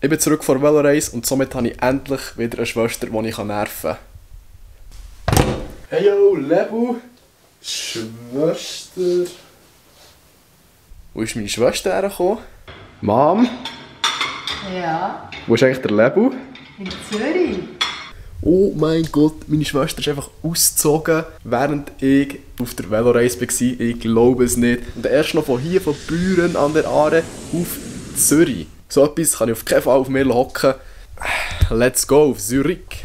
Ich bin zurück vor Velorace und somit habe ich endlich wieder eine Schwester, die ich nerven kann. Hey yo, Lebu! Schwester! Wo ist meine Schwester hergekommen? Mom? Ja? Wo ist eigentlich der Lebu? In Zürich? Oh mein Gott, meine Schwester ist einfach ausgezogen, während ich auf der Velorace war. Ich glaube es nicht. Und erst noch von hier, von Büren an der Aare auf Zürich. So etwas kann ich auf keinen Fall auf mir hocken. Let's go auf Zürich.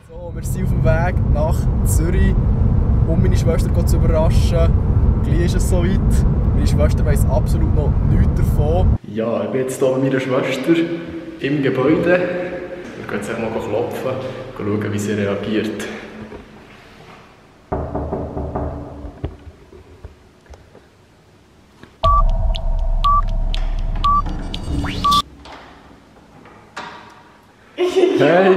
So, wir sind auf dem Weg nach Zürich, um meine Schwester zu überraschen. Gleich ist es soweit. Meine Schwester weiss absolut noch nichts davon. Ja, ich bin jetzt hier mit meiner Schwester im Gebäude. Wir gehen jetzt mal klopfen und schauen, wie sie reagiert. Hey!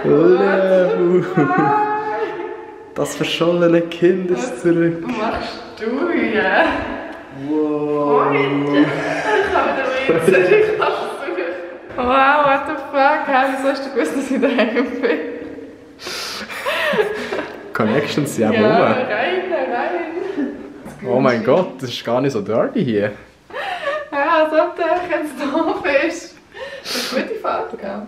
Lebu! Das verschollene Kind ist zurück. Was machst du hier? Wow! Ich komme wieder mit Zürich. Wow, what the fuck? Wieso hast du gewusst, dass ich daheim bin? Connections sind auch Ja, rum. rein. Oh mein Gott, das ist gar nicht so dirty hier. Ja, als ob du jetzt da bist. Das ist eine gute Fahrt, gell?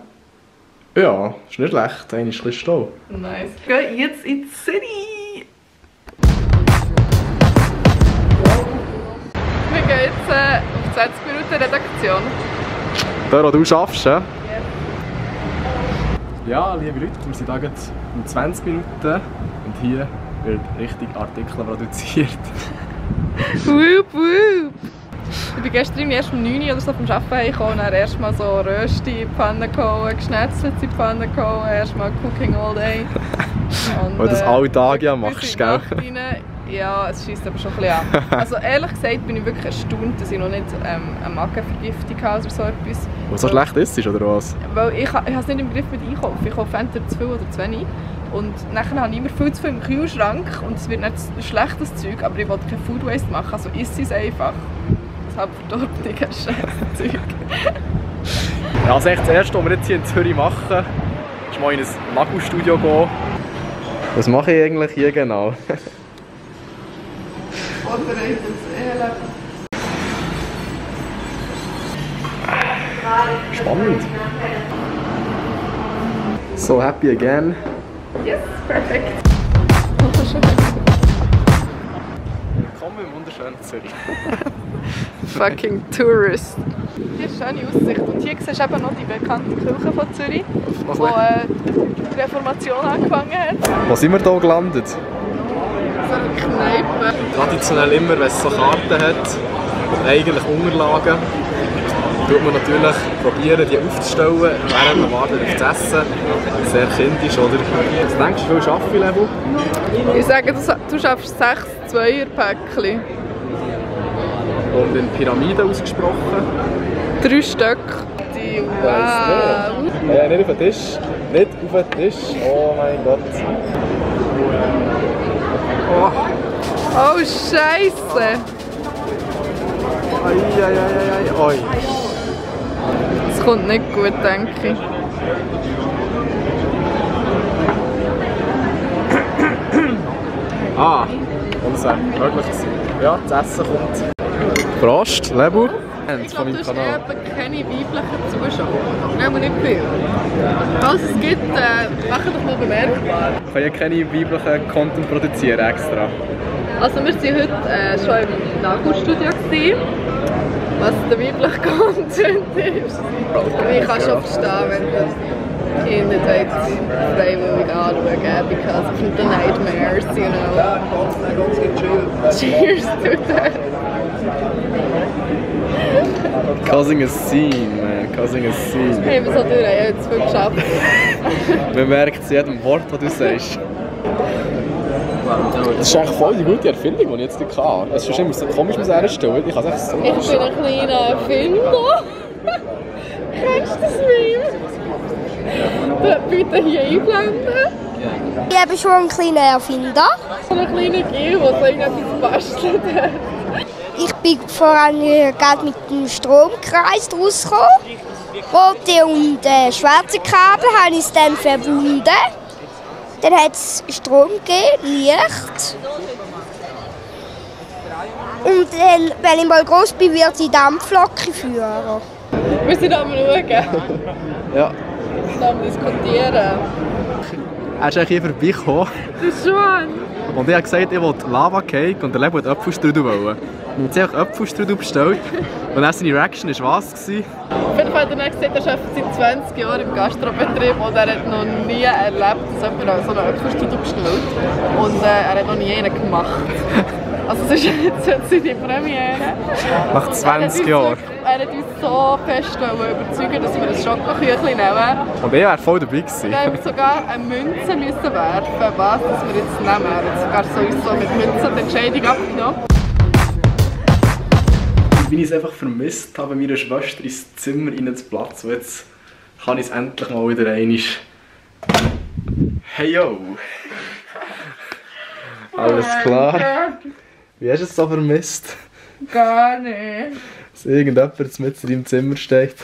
Ja, ist nicht schlecht, einer ist ein bisschen stau. Nice. Wir gehen jetzt in City. Wir gehen jetzt auf 20 Minuten Redaktion. Da, wo du schaffst, ja? Ja, liebe Leute, wir sind hier gerade in 20 Minuten und hier wird richtig Artikel produziert. Wup, wup. Ich bin gestern erst um 9 Uhr oder so vom Arbeiten gekommen und dann erstmal so Rösti in die Pfanne gehauen, geschnetzelt in die Pfanne gehauen, erstmal Cooking all day. Und Weil du das alle Tage ja machst, bis in gell? die Nacht rein. Ja, es scheisst aber schon ein bisschen an. Also ehrlich gesagt bin ich wirklich erstaunt, dass ich noch nicht eine Magenvergiftung habe oder so etwas. Was so schlecht ist, oder was? Weil ich habe es nicht im Griff mit Einkaufen. Ich kaufe entweder zu viel oder zu wenig. Und nachher habe ich immer viel zu viel im Kühlschrank und es wird nicht schlechtes Zeug, aber ich will kein Food Waste machen, also isst es einfach. Deshalb verdorben die scheiß Zeug. Ja, also echt das Erste, was wir jetzt hier in Zürich machen, ist mal in ein Nagelstudio gehen. Was mache ich eigentlich hier genau? Vorbereitet das Spannend. So happy again. Yes, perfekt. Willkommen im wunderschönen Zürich. Fucking Tourist. Hier ist eine schöne Aussicht und hier siehst du eben noch die bekannte Kirche von Zürich, wo die Reformation angefangen hat. Wo sind wir hier gelandet? So eine Kneipe. Traditionell immer, wenn es so Karten hat, eigentlich Unterlagen, tut man natürlich probieren, die aufzustellen, während man wartet auf das Essen. Sehr kindisch, oder? Was denkst du, wie viel arbeite ich, Lebu? Ich sage, du schaffst 6 Zweierpäckchen. Und in Pyramiden ausgesprochen? 3 Stück. Die, wow. Nicht auf den Tisch. Nicht auf den Tisch. Oh mein Gott. Oh. Oh, Scheisse! Ei. Oi. Das kommt nicht gut, denke ich. Und es wäre möglich gewesen. Ja, das Essen kommt. Prost, Lebu. Ich glaube, du hast keine weiblichen Zuschauer. Nein, nicht viel. Falls es gibt, mach doch mal bemerkbar. Ich kann ja keine weiblichen Content produzieren extra. Also wir waren heute schon im Nagelstudio, was der weibliche Content ist. Ich kann schon verstehen, wenn du ihn nicht freiwillig anschauen, because of the nightmares, you know. Cheers to that. Causing a scene, man. Causing a scene. Hey, wieso du? Ich habe jetzt viel geschafft. Man merkt es jedem Wort, das du sagst. Das ist eigentlich voll die gute Erfindung, die ich jetzt hatte. Es ist immer so komisch, was er stellt. Ich kann es echt so Ich bin ein kleiner Erfinder. bitte hier einblenden. Ich habe schon einen kleinen Erfinder. So einen kleinen Gil, der so irgendetwas bastelt hat. Ich bin voran gerade mit dem Stromkreis rausgekommen. Rote und schwarze Kabel habe ich dann verbunden. Dann hat es Strom gegeben, Licht. Und dann, wenn ich mal groß bin, wird die Dampflocke führen. Wir sind am Schauen. Ja. Wir sind am Diskutieren. Er ist eigentlich hier vorbeigekommen. Das ist schon. Und ich habe gesagt, ich wollte Lava-Cake und der Leben wollte Apfelstrudel wollen. Und sie haben Apfelstrudel bestellt. Und dann seine Reaction war was? Auf jeden Fall hat er dann gesagt, er arbeitet seit 20 Jahren im Gastrobetrieb und er hat noch nie erlebt, dass jemand so einen Apfelstrudel bestellt. Und er hat noch nie einen gemacht. Also es ist jetzt seine Premiere. Nach 20 Jahren. Er hat uns so fest überzeugt, dass wir ein Schokoküchlein nehmen. Und ich wäre voll dabei gewesen. Wir haben sogar eine Münze müssen werfen, was wir jetzt nehmen. Er hat sogar so mit Münzen die Entscheidung abgenommen. Wie ich es einfach vermisst habe, meiner Schwester ins Zimmer reinzuplatzen. Jetzt kann ich es endlich mal wieder einmal. Hey yo! Alles klar? Wie hast du es so vermisst? Gar nicht. Dass irgendjemand jetzt mit in deinem Zimmer steht.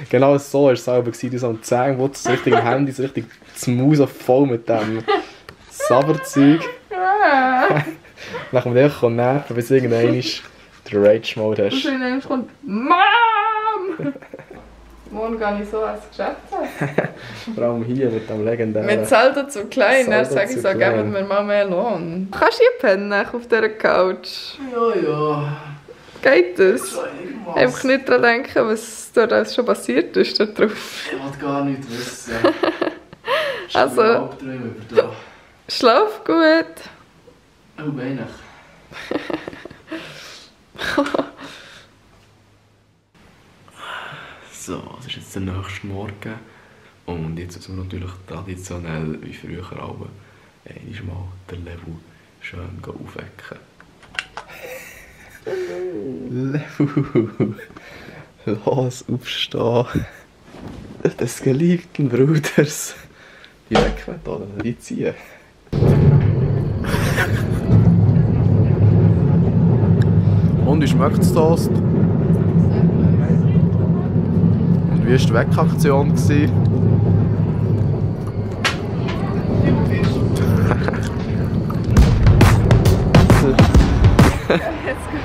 Genau so war es selber. Du so am Zähneputz, so richtig am Handy, so richtig das Maus so voll mit dem Sabberzeug. Dann kann man dich nerven, bis irgendwann der Rage-Mode hast. Und dann kommt Mom! Morgen gehe ich so als Geschäft. Vor allem hier mit dem legendären... Mit Zelda zu klein, dann Zelda sage ich zu so, klein. geben wir mal mehr Lohn. Kannst du hier pennen auf dieser Couch? Ja. Geht das? Einfach nicht daran denken, was da alles schon passiert ist da drauf. Ich will gar nicht wissen. Also, Albträume über da. schlaf gut. Oh, wenig. So, es ist jetzt der nächste Morgen und jetzt müssen wir natürlich traditionell, wie früher auch, einmal mal den Level schön aufwecken. Level! Los, aufstehen! Des geliebten Bruders! Die Weckmethode, die ziehen! Und wie schmeckt es Toast? Und wie war die Weckaktion? Jetzt gehen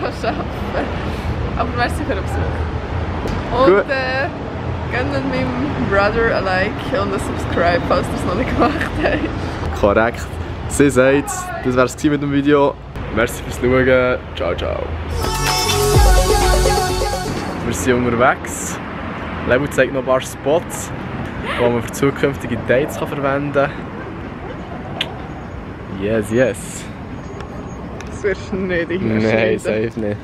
wir arbeiten. Aber merci für den Besuch. Und gönnt meinem Brother ein Like und ein Subscribe, falls ihr es noch nicht gemacht habt. Korrekt. Sie sagt, das wär's mit dem Video. Merci fürs Schauen. Ciao, ciao. Wir sind unterwegs. Level zeigt noch ein paar Spots, die man für zukünftige Dates verwenden kann. Yes, yes. Das wirst du nicht in Nein, safe nicht.